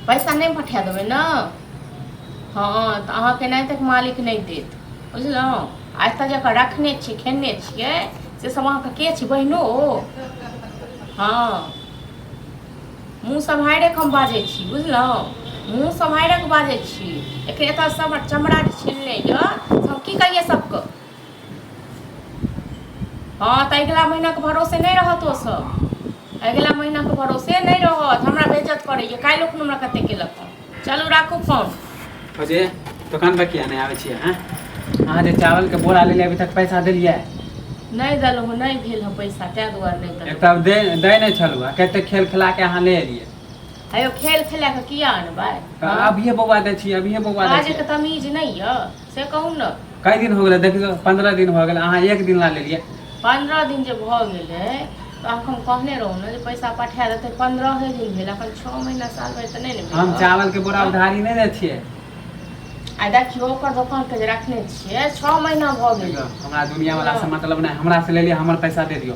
पैसा नहि पठा देबै ने। हँ, तऽ अहाँके नहि तक मालिक नहि देत, बुझलहुँ? आइ तक जकर रखने छियै, खेने छियै, से सब अहाँके के छी बहिनो? हँ, मुँह सम्हारिके हम बाजै छी, बुझलहुँ? मुँह सम्हारिके बाजै छी। एखन एतऽ सब चमड़ा जे छिलने यऽ, से हम की कहियै सबके? हँ, तऽ अगिला महीनाके भरोसे नहि रहत ओ सब, अगिला महीनाके भरोसे नहि रहत। हमरा बेइज्जत करैए, काल्हि एखन हमरा कते केलक हँ। चलू, राखू फोन। फौजी, दोकान पर किया नहि आबै छियै? हैं, अहाँ जे चावलके बोरा लेलियै, अभी तक पैसा देलियै? नहि देलहुँ, नहि भेल हँ पैसा, ताहि दुआरे नहि एक देलहुँ। तऽ दे दै नहि छलहुँ आ कते खेल खेला के अहाँ ले एलियै। अयो, खेल खेला कऽ किया अनबै? तऽ अभिये बौआ दै छी, अभिये बौआ दै बाजैके छी। तमीज नहि यऽ, से कहू ने। कई दिन हो गेलै? देखियौ, 15 दिन हो गेल, अहाँ एक दिन ला लेलियै। 15 दिन जे भऽ गेलै, तऽ अहाँके हम कहने रहौं ने जे पैसा पठा देतै। 15हे दिन भेल, अखन 6 महीना साल भरि तऽ नहि ने भेल। हम चावल के बोरा उधारी नहि दै छियै। आ देखियौ, ओकर दोकानके जे रखने छियै, 6 महीना भऽ गेलै। देखियौ, हमरा दुनिया वाला से मतलब नहि। हमरा से लेलियै, हमर पैसा दे दियौ।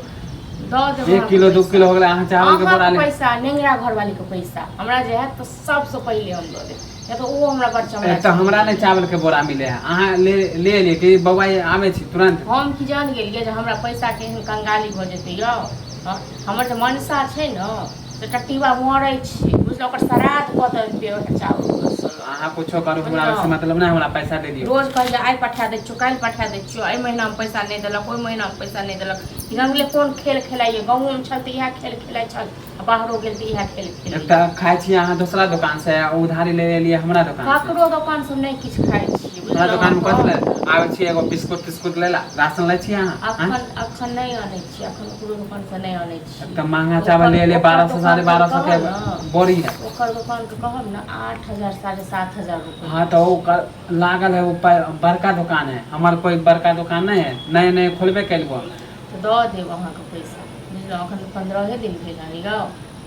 दऽ देब। 1 किलो 2 किलो हो गेलै, अहाँ चावल के बोरा अहाँके ले। पैसा, नेंगरा घरवालीके पैसा हमरा जे हैत तऽ सबसँ पहिले हम दऽ देब, किया तऽ ओहो हमरा बड़ चमड़ा। एक तऽ हमरा नहि चावल के बोरा मिले है, अहाँ ले ले एलियै कि बौआ ये आबै छी तुरंत। हम की जान गेलियै जे हमरा पैसाके एहन कंगाली भऽ जेतै यौ? हँ, हमर जे मनसा छै ने, से टटीबा मरै छै, बुझलहुँ? ओकर श्राद्ध कऽ देलियै ओहि चावल। अहाँ कुछो करू, हमरा से मतलब नहि, हमरा पैसा दे दियौ। रोज कहैए, आइ पठा दै छियौ, काल्हि पठा दै छियौ। एहि महीनामे पैसा नहि देलक, ओहि महीनामे पैसा नहि देलक। रंगले कोन खेल खेलाइए? गाँवोमे छल तऽ इएह खेल खेलाइ छल आ बाहरो गेल तऽ इएह खेल एक खेलाइए। तऽ खाइ छियै अहाँ दोसरा दोकान से आ उधारी ले एलियै हमरा दोकान से। ककरो दोकान से नहि किछु खाइ छियै। हमरा दोकान मे कथी बुझलहुँ? ले आबै छियै? एगो बिस्कुट तिस्कुट लै ला, राशन लै छियै अहाँ? आँय? अखन अखन नहि अनै छियै, अखन ओकरो दोकान से नहि अनै छियै। एक तऽ महंगा चावल ले एलियै, ओकर 1200, 1250 दोकानके के कहब ने, बोरी है। ओकर दोकानके कहब ने, 8000, 7500 रुपैआ। हाँ, तो वो लागल है, वो बड़का दुकान है। हमार कोई बड़का दुकान नहीं है, नए नए खोलबे कैलबो। तऽ दऽ देब अहाँके पैसा, बुझलहुँ? अखन 15हे दिन भेल हन यौ,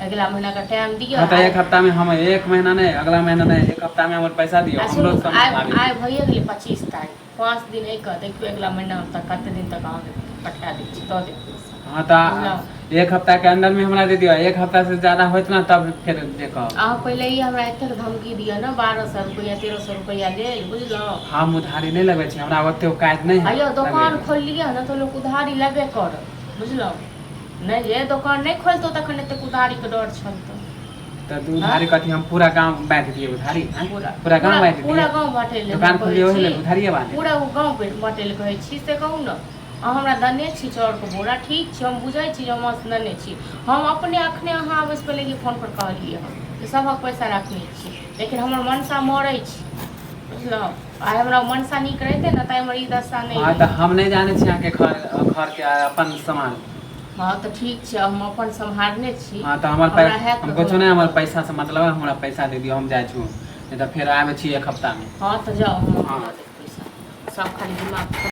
अगिला महीनाके टाइम दिअ। हाँ, तो एक हफ्ता में हम, एक महीना नहीं, अगला महीना नहीं, एक हफ्ता में हमर पैसा दियो। आ हमरो सुनू, समझ आइ आबे। आइ भइए गेलै 25 तारीख, 5 दिन एहि देखियौ, अगिला महीना तक कते दिन तक अहाँके पठा दै छी, दऽ देब पैसा। हाँ, तो एक हफ्ता के अंदर में हमरा दे दियो। एक हफ्ता से ज्यादा होत ना, तब फिर देखो। अहाँ पहिले ही हमरा एतेक धमकी दिअ ने, 1200 रुपैआ, 1300 रुपैआ लेल, बुझलहुँ? हम उधारी नहीं लगबै छी, हमरा ओते औकात नहीं है। अयो, दोकान लगबै। खोललियै ने तऽ लोक उधारी लेबे करत, बुझलहुँ? नहि जे दोकान नहि खोलतौ तखन एतेक उधारीके डर छल तऽ। तऽ उधारी कथी, हम पूरा गांव बांटि दिए उधारी, आँय? पूरा पूरा गांव बांटि पूरा दिए। गाँव बाँटै लए दुकान कहै खोलिए ओहि लेल छी। उधारिये बांटे। पूरा ओ गाँव बाँटै लए कहै छी, से कहू ने। अहाँ हमरा देने छी चाउरके बोरा, ठीक छै, हम बुझै छी जे हम अहाँसँ लेने छी। हम अपने अखने अहाँ आबैसँ पहिले फोन पर कहलियै हँ जे सभक पैसा रखने छी, लेकिन हमर मनसा मरै छै, बुझलहुँ? आइ हमरा मनसा नीक रहितै ने तऽ हमर ई दशा नहि हाँ, तऽ होइत। हम नहि जानै छी अहाँके घर घर के अपन सामान। हँ, तऽ ठीक छै, हम अपन सम्हारने छी। हाँ, तऽ हमर हमरा हैत हम तऽ कुछो नहि, हमर पैसा से मतलब है, हमरा पैसा दे दियौ, हम जाइ छी, नहीं तऽ फेर आबै छी एक हफ्ता में। हँ, तऽ जाउ, हम हाँ। दऽ देब पैसा। सब खाली दिमाग।